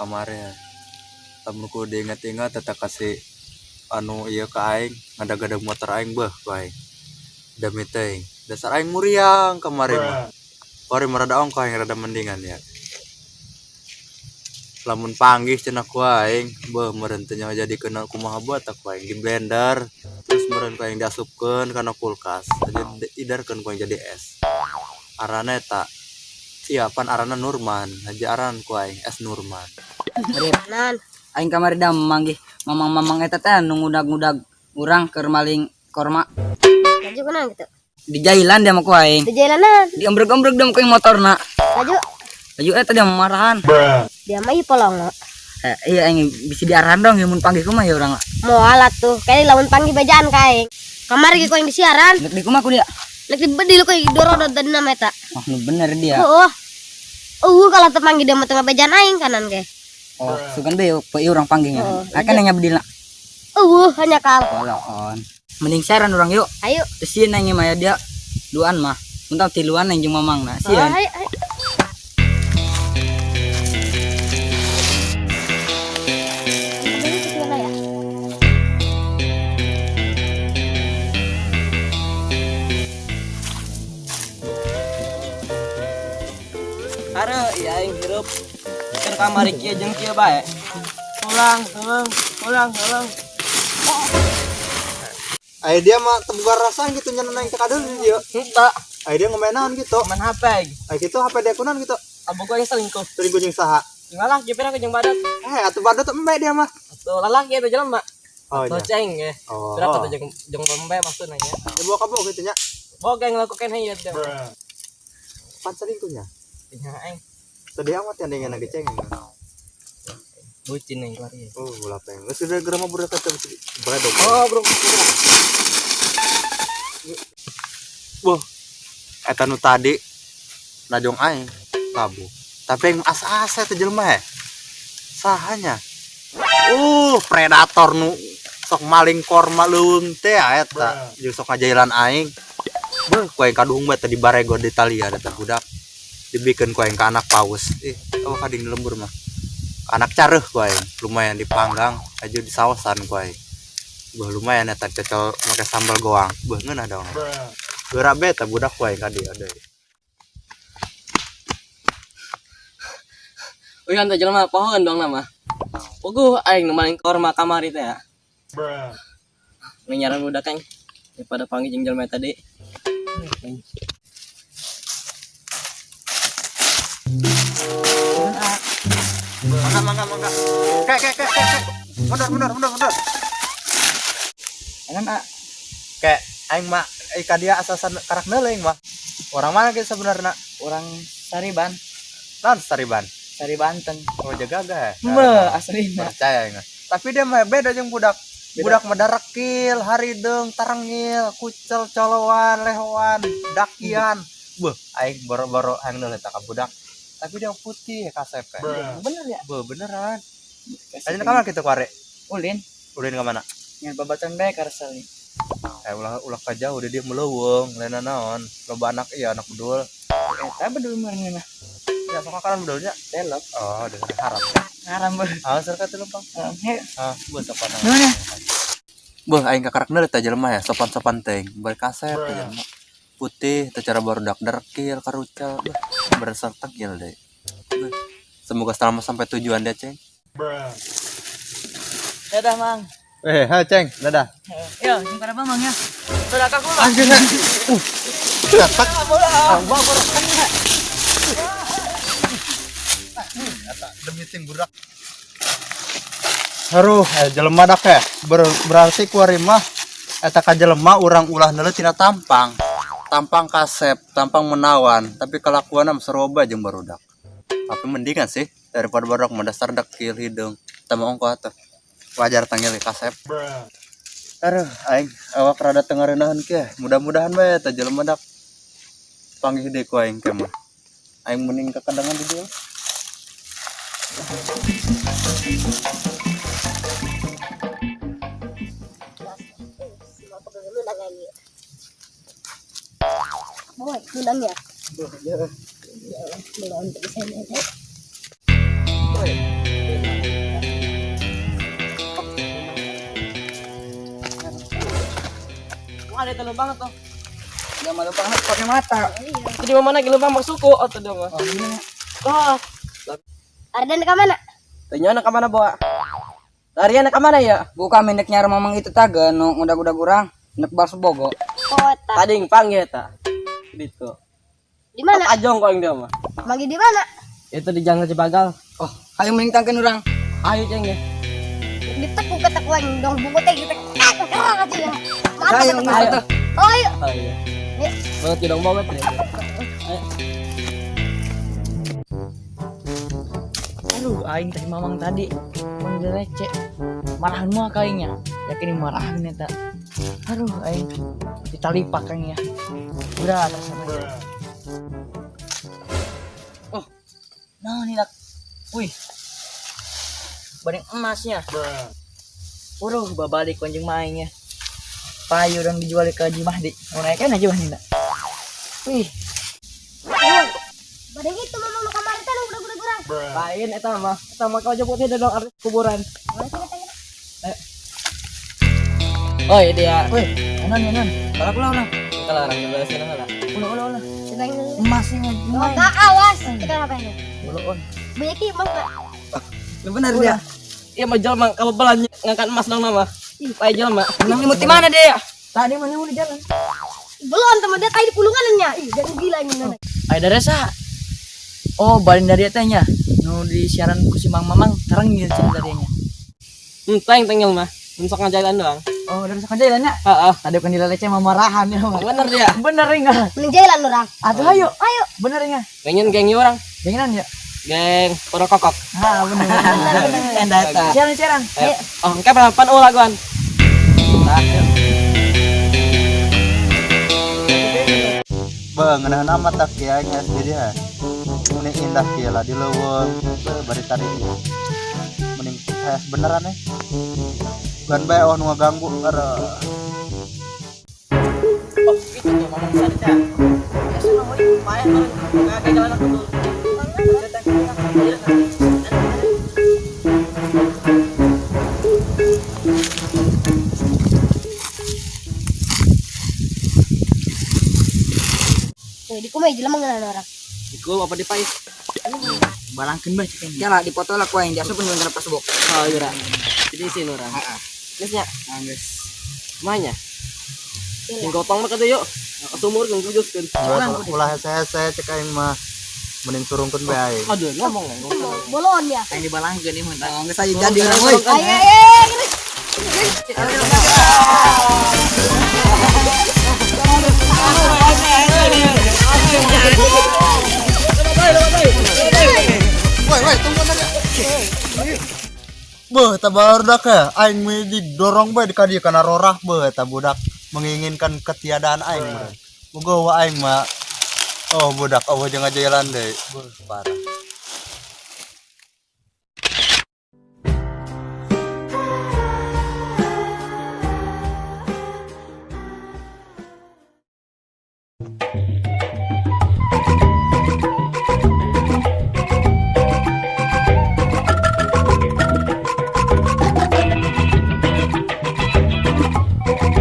Kamari ya. Lamun ku diingat-ingat eta kasih anu ieu ka aing ngadagadeg motor aing, beuh ku aing. Demi teuing. Dasar aing muriang kamari mah. Kamari mah rada ongkoh, aing rada mendingan ya. Lamun panggih cenah ku aing, beuh meureun teu nyaho jadi kena kumaha buat ku aing di blender. Terus meureun ku aing diasupkeun kana kulkas. Jadi idarkeun ku aing jadi es. Arana eta iya pan arana Nurman, aja aran ku aing es Nurman. Nan, Aing kamari dah manggih mamang-mamang eta teh nu ngudag-ngudag urang keur maling korma. Laju kunaon gitu? Di jailan dia mah ku aing. Di jalanan. Diembreg-embreg dia mah ku aing motorna. Laju. Laju eta dia marahan. Dia mah ieu polongo. Iya aing bisa diarahan dong ya mun panggih kumaha ya urang. Moal atuh, kayak lamun panggih bejaan ka aing. Kamari ge ku aing disiaran. Nek di kumaha ku dia? Nek di bedil ku aing dorodo tadi nama eta. Oh, nu bener dia. Heeh. Kalau teu panggih dia mah teu ngabejaan aing kanan ge. Oh, sugan be pe urang panggih nya. Oh, Akan nanya bedilna. Eueuh, hanya kal. Walaon. Mending siaran urang yuk. Ayo. Terus sieun aing mah ya dia duaan mah. Mun tau tiluan aing jeung mamang na. Oh, Sieun. ayo, ayo. Are, iya aing hirup. Keur kamari kieu jeung kieu bae. Pulang, tolong, pulang, tolong. Aya dia mah teu boga rasaan gitu nya nang teu kadeul di dieu. Henteu. Aya dia ngomenahan gitu. Main HP aing. Aya kitu HP dia kunaon gitu. Abogo aing selingkuh. Selingkuh jeung saha? Jeung lalaki pira jeung badat. Atuh badat embe dia mah. Atuh lalaki eta jelema. Oh, Atuh iya. ceng ge. Oh. Pira atuh jeung jeung embe maksudna nya. Dia bawa kabur gitu nya. Boga yang lakukan ieu teh. Pan selingkuhnya. Nya aing. Sedih amat yang dengan lagi ceng. Bucin aing keluar ieu. Oh, ulah peng. Geus udah geura mah budak teh beredog. Oh, bro. Wah, eta nu tadi najong aing labu. Tapi yang asa-asa eta jelema he. Sahanya. Predator nu sok maling korma leuweung teh eta. Jeung sok ngajailan aing. Beuh, ku aing kaduhung bae teh di barego di Italia eta budak. Dibikeun ku aing ka anak paus. Ih, oh kading di lembur mah. Anak careuh ku aing, lumayan dipanggang aju di sawasan ku aing. Beuh lumayan eta cocol make sambal goang. Beuh ngeunah dong. Geura be eta budak ku aing ka dieu deui. Uy, anta jelema pohoan dong nama. Puguh aing nu maling korma kamari teh ya. Nu nyaran budak aing daripada panggih jeung jelema tadi. Mangga, mangga, mangga. Kek, kek, kek, kek. Mundur, mundur, mundur, mundur. Kan a Kek, aing mah ka dia asasan karak neuleuh aing mah. Orang mana ge sebenarnya? Urang Sariban. Naon Sariban? Sari Banten. Oh, jaga gak? Heuh, aslina. Percaya aing mah. Tapi dia mah beda jeung budak. Beda. Budak mah darekil, harideng, tarengil, kucel, coloan, lehoan, dakian. Beuh, aing boro-boro aing neuleut ka budak. Tapi dia putih KCP. Bener ya? Beuh, beneran. Ayeuna ka mana kitu kuare? Ulin. Ulin ka mana? Ngan babatan bae karesel. Ulah ulah ka jauh dia meleuweung, lain naon. Loba anak iya anak bedul. Eta bedul meureun mah. Ya sok karan bedulnya. Telok. Oh, dasar haram. Haram beuh. Ah, ser ka teu lempang. He. Ah, beuh sopan. Nuhun ya. Beuh aing kakarak neuleut teh jelema ya, sopan-sopan teuing. Bari kasep teh jelema. Putih teh cara barudak derkil karucal. Beuh, berasal tengil deui. Beuh. Semoga selamat sampai tujuan deh, Ceng. Dadah, Mang. Ha, Ceng, dadah. Yo, jeung para Mang ya. Sudah kaku mah. Anjir. Cetak. Eta demi ting budak. Aduh, jelema dak ya. Berarti kuari mah eta ka jelema urang ulah neuleuh tina tampang. Tampang kasep, tampang menawan, tapi kelakuanna mah seroba jeung barudak. Tapi mendingan sih daripada barudak mah dasar dekil hideung. Teu mah ongkoh atuh. Wajar tanggil kasep. Aduh, aing awak rada teu ngareuneuhan kieu. Mudah-mudahan bae eta jelema dak panggih deui ku aing ke mah. Aing mending ka kandangan di dieu. Boy, undang ya. Ya, belum bisa ini. Ada itu lubang tuh. Dia mah lubang pakai mata. Jadi mana lagi lubang masuk suku atau dia mah. Oh, gini. Oh, Ardan ka mana? tanya anak mana bawa? Larian ke mana ya? Buka mendek nyara mamang itu taga nu ngudag-udag urang nek balsu bogo. Kota. Tadi yang panggil ta. Gitu. Di mana? Ajong kok yang dia mah. Manggih di mana? Itu di Jalan Cibagal. Oh, ayo mending tangkeun urang. Ayo ceng ya. Ditekuk ke tekuan dong buku teh gitu. Ah, kerang aja ya. Mantap, Ayo, mantap. ayo. Oh, ayo. Oh iya. Ayo. Banget kidong banget ya. Ayo. Aduh, aing tadi mamang tadi mun receh. Marahan mah kaingnya. Yakin marahan eta. Aduh, aing ditalipak kang ya. Udah atas sana aja. Oh. Nah, ini dak. Wih. Bareng emasnya. Waduh, babalik anjing maingnya. Payu dong dijual ke Haji Mahdi. Mau naik kan Haji Mahdi nak? Wih, Bareng itu mamang nu kamari teh nu udah urang. Lain eta mah. Eta mah kau jemputnya di dalam kuburan. Oh iya dia. wih, enon enon. Balak ulah urang. Kita larang juga sih lah. Ulah ulah ulah. Coba ini. Emasnya Oh, gak awas. Kita ngapain? Ulah Banyak sih, emang gak? Lu bener dia. Iya mah jelema kabebelan ngangkat emas dong nama. Ih, jelema. Menang imut di mana dia? Tadi mana mau di jalan? Belum teman dia kayak di pulungannya. Ih, jangan gila ini nana. Ay dari sa. Oh, balin dari tanya. Nu di siaran ku si Mang Mamang terang gitu cina darinya. Teng tengil mah. Untuk ngajalan doang. Oh, dari sa jalan ya? Heeh. Tadi kan dilalece marahan ya. Mang. Bener dia. Bener enggak? Mending jalan orang. Atuh ayo. Ayo. Bener enggak? Pengen geng orang. Jangan ya? Geng porokokok. Ha, bener. Enda eta. Siaran siaran. Ayo. Oh, engke pan ulah laguan. Nah, ayo. Be, ngeunaheun amat tak kieu aing SD dia. Mending indah kieu lah di leuweung, be bari tari. Mending hees beneran eh. Gan bae oh nu ngaganggu areuh. Oh, itu tuh mamang tadi teh. Ya sudah, woi. Payah kalau nggak jalan aku tuh. Tuh, di kumai jelema ngeunaan orang. Iku apa di pais? Balangkeun bae cek Ya lah dipoto lah ku aing diasupkeun kana Facebook. Oh, iya. Jadi sini orang. Heeh. Geus nya. Nah, geus. Mahnya. Yang gotong mah kata yuk. Ke sumur geus geus. Ulah hese-hese cek aing mah. Mending surungkeun bae aing. Aduh, ngomong ngomong. Bolon ya. Yang dibalangkeun ieu mah. Nah, geus ayo jadi urang euy. Ayo, ayo, ayo. Woi, woi, tunggu bentar ya. Beuh, eta barudak ya. Aing mah didorong bae di ka dieu kana rorah beuh eta budak menginginkan ketiadaan aing meureun. Muga wa aing mah oh budak oh jeung ngajalan deui. Beuh, parah.